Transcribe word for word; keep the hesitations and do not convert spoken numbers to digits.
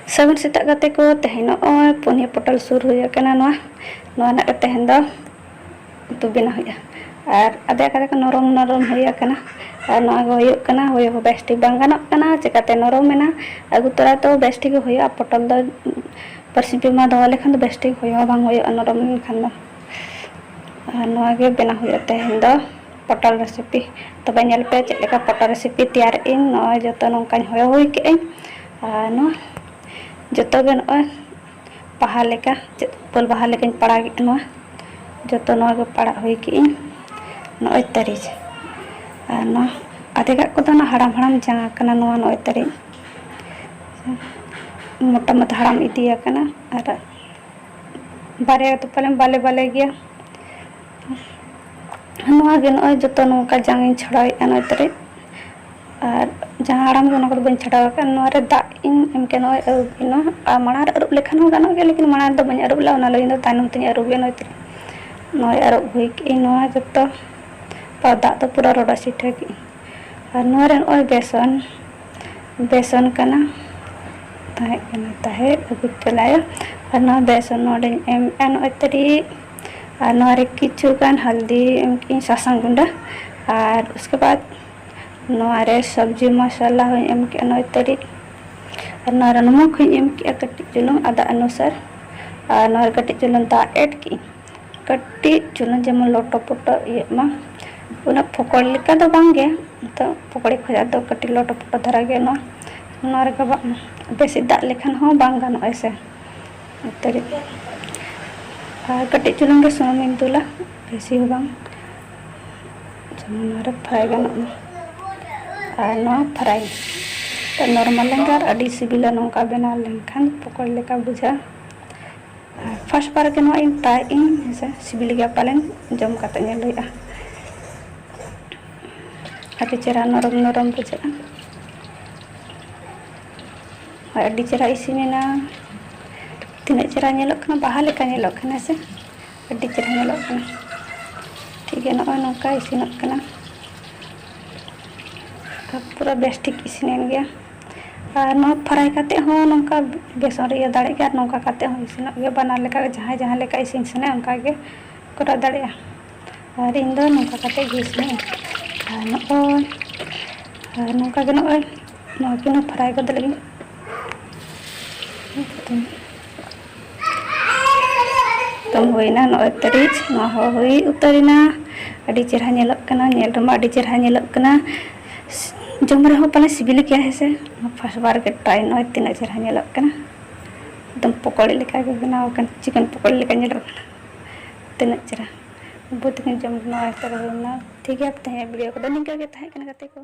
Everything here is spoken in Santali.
ᱥᱟᱹᱜᱩᱱ ᱥᱮᱛᱟᱜ ᱜᱟᱛᱮ ᱠᱚ, ᱛᱮᱦᱮᱧ ᱱᱚᱜᱼᱚᱭ ᱯᱩᱱᱭᱟᱹ ᱯᱚᱴᱚᱞ ᱥᱩᱨ ᱦᱩᱭ ᱟᱠᱟᱱᱟ᱾ ᱱᱚᱣᱟ, ᱱᱚᱣᱟ ᱨᱮᱱᱟᱜ ᱜᱮ ᱛᱮᱦᱮᱧ ᱫᱚ ᱩᱛᱩ ᱵᱮᱱᱟᱣ ᱦᱩᱭᱩᱜᱼᱟ᱾ ᱟᱨ ᱟᱫᱷᱮ ᱟᱫᱷᱮ ᱠᱚ ᱱᱚᱨᱚᱢ ᱱᱚᱨᱚᱢ ᱦᱩᱭ ᱟᱠᱟᱱᱟ᱾ ᱟᱨ ᱱᱚᱣᱟ ᱜᱮ ᱦᱩᱭᱩᱜ ᱠᱟᱱᱟ, ᱦᱩᱭ ᱦᱚᱸ ᱵᱮᱥ ᱴᱷᱤᱠ ᱵᱟᱝ ᱜᱟᱱᱚᱜ ᱠᱟᱱᱟ, ᱪᱤᱠᱟᱹᱛᱮ ᱱᱚᱨᱚᱢ ᱮᱱᱟ᱾ ᱟᱹᱜᱩ ᱛᱚᱨᱟ ᱛᱚ ᱵᱮᱥ ᱴᱷᱤᱠ ᱜᱮ ᱦᱩᱭᱩᱜᱼᱟ, ᱯᱚᱴᱚᱞ ᱫᱚ ᱵᱟᱨᱥᱤᱧ ᱯᱮ ᱢᱟᱦᱟ ᱫᱚᱦᱚ ᱞᱮᱠᱷᱟᱱ ᱫᱚ ᱵᱮᱥ ᱴᱷᱤᱠ ᱦᱩᱭᱩᱜᱼᱟ, ᱵᱟᱝ ᱦᱩᱭᱩᱜᱼᱟ ᱱᱚᱨᱚᱢ ᱞᱮᱱᱠᱷᱟᱱ ᱫᱚ᱾ ᱟᱨ ᱱᱚᱣᱟ ᱜᱮ ᱵᱮᱱᱟᱣ ᱦᱩᱭᱩᱜᱼᱟ ᱛᱮᱦᱮᱧ ᱫᱚ ᱯᱚᱴᱚᱞ ᱨᱮᱥᱤᱯᱤ᱾ ᱛᱚᱵᱮ ᱧᱮᱞ ᱯᱮ ᱪᱮᱫ ᱞᱮᱠᱟ ᱯᱚᱴᱚᱞ ᱨᱮᱥᱤᱯᱤ ᱛᱮᱭᱟᱨᱮᱜ ᱟᱹᱧ᱾ ᱱᱚᱜᱼᱚᱭ ᱡᱚᱛᱚ ᱱᱚᱝᱠᱟᱧ ᱦᱚᱭᱚ ᱦᱩᱭ ᱠᱮᱜ ᱟᱹᱧ᱾ ᱟᱨ ᱱᱚᱣᱟ ᱡᱚᱛᱚ ᱜᱮ ᱱᱚᱜᱼᱚᱭ ᱵᱟᱦᱟ ᱞᱮᱠᱟ, ᱪᱮᱫ ᱩᱯᱟᱹᱞ ᱵᱟᱦᱟ ᱞᱮᱠᱟᱧ ᱯᱟᱲᱟᱜᱮᱫᱼᱟ ᱱᱚᱣᱟ᱾ ᱡᱚᱛᱚ ᱱᱚᱣᱟ ᱜᱮ ᱯᱟᱲᱟᱜ ᱦᱩᱭ ᱠᱮᱜ ᱟᱹᱧ ᱱᱚᱜᱼᱚᱭ ᱛᱟᱹᱨᱤᱡ᱾ ᱟᱨ ᱱᱚᱣᱟ ᱟᱫᱷᱮᱜᱟᱜ ᱠᱚᱫᱚ ᱚᱱᱟ ᱦᱟᱲᱟᱢ ᱦᱟᱲᱟᱢ ᱡᱟᱝ ᱟᱠᱟᱱᱟ ᱱᱚᱣᱟ ᱱᱚᱜᱼᱚᱭ ᱛᱟᱹᱨᱤᱡ᱾ ᱢᱚᱴᱟ ᱢᱚᱴᱟ ᱦᱟᱲᱟᱢ ᱤᱫᱤ ᱟᱠᱟᱱᱟ᱾ ᱟᱨ ᱵᱟᱨᱭᱟ ᱫᱚ ᱯᱟᱞᱮᱱ ᱵᱟᱞᱮ ᱵᱟᱞᱮ ᱜᱮᱭᱟ᱾ ᱱᱚᱣᱟ ᱜᱮ ᱱᱚᱜᱼᱚᱭ ᱡᱚᱛᱚ ᱱᱚᱝᱠᱟ ᱡᱟᱝ ᱤᱧ ᱪᱷᱟᱲᱟᱣᱮᱫᱼᱟ ᱱᱚᱜᱼᱚᱭ ᱛᱟᱹᱨᱤᱡ᱾ ᱟᱨ ᱡᱟᱦᱟᱸ ᱦᱟᱲᱟᱢ ᱜᱮ ᱚᱱᱟ ᱠᱚᱫᱚ ᱵᱟᱹᱧ ᱪᱷᱟᱰᱟᱣ ᱟᱠᱟᱫ᱾ ᱱᱚᱣᱟ ᱨᱮ ᱫᱟᱜ ᱤᱧ ᱮᱢ ᱠᱮᱫ, ᱱᱚᱜᱼᱚᱭ ᱟᱹᱨᱩᱵ ᱮᱱᱟ᱾ ᱟᱨ ᱢᱟᱲᱟᱝ ᱨᱮ ᱟᱹᱨᱩᱵ ᱞᱮᱠᱷᱟᱱ ᱦᱚᱸ ᱜᱟᱱᱚᱜ ᱜᱮᱭᱟ, ᱞᱮᱠᱤᱱ ᱢᱟᱲᱟᱝ ᱨᱮᱫᱚ ᱵᱟᱹᱧ ᱟᱹᱨᱩᱵ ᱞᱮᱫᱼᱟ, ᱚᱱᱟ ᱞᱟᱹᱜᱤᱫ ᱫᱚ ᱛᱟᱭᱱᱚᱢ ᱛᱮᱧ ᱟᱹᱨᱩᱵ ᱮᱫᱼᱟ᱾ ᱱᱚᱜᱼᱚᱭ ᱛᱟᱹᱨᱤᱡ ᱱᱚᱜᱼᱚᱭ ᱟᱹᱨᱩᱵ ᱦᱩᱭ ᱠᱮᱫ ᱟᱹᱧ ᱱᱚᱣᱟ ᱡᱚᱛᱚ᱾ ᱯᱟ-, ᱫᱟᱜ ᱫᱚ ᱯᱩᱨᱟᱹ ᱨᱚᱰᱚ ᱥᱤᱴᱷᱟᱹ ᱠᱮᱫ ᱟᱹᱧ᱾ ᱟᱨ ᱱᱚᱣᱟ ᱨᱮ ᱱᱚᱜᱼᱚᱭ ᱵᱮᱥᱚᱱ, ᱵᱮᱥᱚᱱ ᱠᱟᱱᱟ, ᱛᱟᱦᱮᱸ ᱠᱟᱱᱟ ᱛᱟᱦᱮᱸᱫ ᱟᱹᱜᱩ ᱪᱟᱞᱟᱭᱟ᱾ ᱟᱨ ᱱᱚᱣᱟ ᱵᱮᱥᱚᱱ ᱱᱚᱰᱮᱧ ᱮᱢ ᱮᱫᱼᱟ ᱱᱚᱜᱼᱚᱭ ᱛᱟᱹᱨᱤᱡ᱾ ᱟᱨ ᱱᱚᱣᱟ ᱨᱮ ᱠᱤᱪᱷᱩ ᱜᱟᱱ ᱦᱚᱞᱫᱤ ᱮᱢ ᱠᱮᱫ ᱟᱹᱧ, ᱥᱟᱥᱟᱝ ᱜᱩᱸᱰᱟᱹ᱾ ᱟᱨ ᱩᱥᱠᱮ ᱵᱟᱫ ᱱᱚᱣᱟ ᱨᱮ ᱥᱚᱵᱽᱡᱤ ᱢᱚᱥᱞᱟ ᱦᱚᱸᱧ ᱮᱢ ᱠᱮᱫᱼᱟ ᱱᱚᱜᱼᱚᱭ ᱛᱟᱹᱨᱤᱡ᱾ ᱟᱨ ᱱᱚᱣᱟ ᱨᱮ ᱱᱩᱢᱚᱠ ᱦᱚᱸᱧ ᱮᱢ ᱠᱮᱫᱼᱟ ᱠᱟᱹᱴᱤᱡ ᱪᱩᱞᱩᱝ ᱟᱫᱟ ᱚᱱᱩᱥᱟᱨ᱾ ᱟᱨ ᱱᱚᱣᱟ ᱨᱮ ᱠᱟᱹᱴᱤᱡ ᱪᱩᱞᱩᱝ ᱫᱟᱜ ᱮᱰ ᱠᱮᱫ ᱟᱹᱧ, ᱠᱟᱹᱴᱤᱡ ᱪᱩᱞᱩᱝ ᱡᱮᱢᱚᱱ ᱞᱚᱴᱚ ᱯᱚᱴᱚ ᱤᱭᱟᱹᱜ ᱢᱟ᱾ ᱩᱱᱟᱹᱜ ᱯᱚᱠᱚᱲ ᱞᱮᱠᱟ ᱫᱚ ᱵᱟᱝ ᱜᱮ, ᱛᱚ ᱯᱚᱠᱚᱲᱤ ᱠᱷᱚᱱᱟᱜ ᱫᱚ ᱠᱟᱹᱴᱤᱡ ᱞᱚᱴᱚ ᱯᱚᱴᱚ ᱫᱷᱟᱨᱟ ᱜᱮ ᱱᱚᱣᱟ, ᱱᱚᱣᱟ ᱨᱮ ᱜᱟᱵᱟᱜ ᱢᱟ᱾ ᱵᱮᱥᱤ ᱫᱟᱜ ᱞᱮᱠᱷᱟᱱ ᱦᱚᱸ ᱵᱟᱝ ᱜᱟᱱᱚᱜᱼᱟ ᱥᱮ᱾ ᱛᱟᱹᱨᱤᱡ᱾ ᱟᱨ ᱠᱟᱹᱴᱤᱡ ᱪᱩᱞᱩᱝ ᱜᱮ ᱥᱩᱱᱩᱢᱤᱧ ᱫᱩᱞᱟ, ᱵᱮᱥᱤ ᱦᱚᱸ ᱵᱟᱝ, ᱡᱮᱢᱚᱱ ᱱᱚᱣᱟ ᱨᱮ ᱯᱷᱨᱟᱭ ᱜᱟᱱᱚᱜ ᱢᱟ᱾ ᱟᱨ ᱱᱚᱣᱟ ᱯᱷᱨᱟᱭ ᱛᱚ ᱱᱚᱨᱢᱟᱞ ᱞᱮᱱᱠᱷᱟᱱ ᱟᱨ ᱟᱹᱰᱤ ᱥᱤᱵᱤᱞᱟ ᱱᱚᱝᱠᱟ ᱵᱮᱱᱟᱣ ᱞᱮᱱᱠᱷᱟᱱ ᱯᱚᱠᱚᱲ ᱞᱮᱠᱟ ᱵᱩᱡᱷᱟᱹᱜᱼᱟ᱾ ᱟᱨ ᱯᱷᱟᱥᱴ ᱵᱟᱨ ᱜᱮ ᱱᱚᱣᱟ ᱤᱧ ᱴᱨᱟᱭ ᱤᱧ, ᱦᱮᱸᱥᱮ, ᱥᱤᱵᱤᱞ ᱜᱮᱭᱟ ᱯᱟᱞᱮᱱ, ᱡᱚᱢ ᱠᱟᱛᱮ ᱧᱮᱞ ᱦᱩᱭᱩᱜᱼᱟ᱾ ᱟᱹᱰᱤ ᱪᱮᱦᱨᱟ ᱱᱚᱨᱚᱢ ᱱᱚᱨᱚᱢ ᱵᱩᱡᱷᱟᱹᱜᱼᱟ᱾ ᱟᱨ ᱟᱹᱰᱤ ᱪᱮᱦᱨᱟ ᱤᱥᱤᱱᱮᱱᱟ᱾ ᱛᱤᱱᱟᱹᱜ ᱪᱮᱦᱨᱟ ᱧᱮᱞᱚᱜ ᱠᱟᱱᱟ, ᱵᱟᱦᱟ ᱞᱮᱠᱟ ᱧᱮᱞᱚᱜ ᱠᱟᱱᱟ ᱥᱮ? ᱟᱹᱰᱤ ᱪᱮᱦᱨᱟ ᱧᱮᱞᱚᱜ ᱠᱟᱱᱟ᱾ ᱴᱷᱤᱠ ᱜᱮᱭᱟ, ᱱᱚᱜᱼᱚᱭ ᱱᱚᱝᱠᱟ ᱤᱥᱤᱱᱚᱜ ᱠᱟᱱᱟ᱾ ᱟᱨ ᱯᱩᱨᱟᱹ ᱵᱮᱥ ᱴᱷᱤᱠ ᱤᱥᱤᱱᱮᱱ ᱜᱮᱭᱟ᱾ ᱟᱨ ᱱᱚᱣᱟ ᱯᱷᱨᱟᱭ ᱠᱟᱛᱮ ᱦᱚᱸ ᱱᱚᱝᱠᱟ ᱵᱮᱥᱚᱱ ᱨᱮ ᱤᱭᱟᱹ ᱫᱟᱲᱮᱭᱟᱜ ᱜᱮᱭᱟ, ᱟᱨ ᱱᱚᱝᱠᱟ ᱠᱟᱛᱮ ᱦᱚᱸ ᱤᱥᱤᱱᱚᱜ ᱜᱮᱭᱟ᱾ ᱵᱟᱱᱟᱨ ᱞᱮᱠᱟ ᱜᱮ, ᱡᱟᱦᱟᱸᱭ ᱡᱟᱦᱟᱸ ᱞᱮᱠᱟ ᱤᱥᱤᱱ ᱥᱟᱱᱟᱭᱟ ᱚᱱᱠᱟ ᱜᱮ ᱠᱚᱨᱟᱣ ᱫᱟᱲᱮᱭᱟᱜᱼᱟ᱾ ᱟᱨ ᱤᱧ ᱫᱚ ᱱᱚᱝᱠᱟ ᱠᱟᱛᱮ ᱜᱮ ᱤᱥᱤᱱᱟᱹᱧ᱾ ᱟᱨ ᱱᱚᱜᱼᱚᱭ, ᱟᱨ ᱱᱚᱝᱠᱟ ᱜᱮ ᱱᱚᱜᱼᱚᱭ ᱱᱚᱣᱟ ᱠᱤᱱ ᱦᱚᱸ ᱯᱷᱨᱟᱭ ᱜᱚᱫ ᱞᱟᱹᱜᱤᱫ᱾ ᱛᱚᱢ ᱦᱩᱭᱱᱟ ᱱᱚᱜᱼᱚᱭ ᱛᱟᱹᱨᱤᱡ, ᱱᱚᱣᱟ ᱦᱚᱸ ᱦᱩᱭ ᱩᱛᱟᱹᱨᱮᱱᱟ᱾ ᱟᱹᱰᱤ ᱪᱮᱨᱦᱟ ᱧᱮᱞᱚᱜ ᱠᱟᱱᱟ, ᱧᱮᱞ ᱨᱮᱢᱟ ᱟᱹᱰᱤ ᱪᱮᱨᱦᱟ ᱧᱮᱞᱚᱜ ᱠᱟᱱᱟ᱾ ᱡᱚᱢ ᱨᱮᱦᱚᱸ ᱯᱟᱞᱮ ᱥᱤᱵᱤᱞ ᱜᱮᱭᱟ, ᱦᱮᱸ ᱥᱮ? ᱯᱷᱟᱥᱴ ᱵᱟᱨ ᱜᱮ ᱴᱨᱟᱭ, ᱱᱚᱜᱼᱚᱭ ᱛᱤᱱᱟᱹᱜ ᱪᱮᱨᱦᱟ ᱧᱮᱞᱚᱜ ᱠᱟᱱᱟ᱾ ᱮᱠᱫᱚᱢ ᱯᱚᱠᱚᱲᱤ ᱞᱮᱠᱟ ᱜᱮ ᱵᱮᱱᱟᱣ ᱟᱠᱟᱱ, ᱪᱤᱠᱮᱱ ᱯᱚᱠᱚᱲᱤ ᱞᱮᱠᱟ ᱧᱮᱞᱚᱜ ᱠᱟᱱᱟ᱾ ᱛᱤᱱᱟᱹᱜ ᱪᱮᱨᱦᱟ᱾ ᱵᱩ ᱛᱤᱠᱤᱱ ᱡᱚᱢ ᱱᱚᱣᱟ ᱛᱚᱵᱮ ᱦᱩᱭᱱᱟ᱾ ᱴᱷᱤᱠ ᱜᱮᱭᱟ, ᱛᱮᱦᱮᱧᱟᱜ ᱵᱷᱤᱰᱤᱭᱳ ᱠᱚᱫᱚ ᱱᱤᱝᱠᱟᱹ ᱜᱮ ᱛᱟᱦᱮᱸ ᱠᱟᱱᱟ, ᱜᱟᱛᱮ ᱠᱚ᱾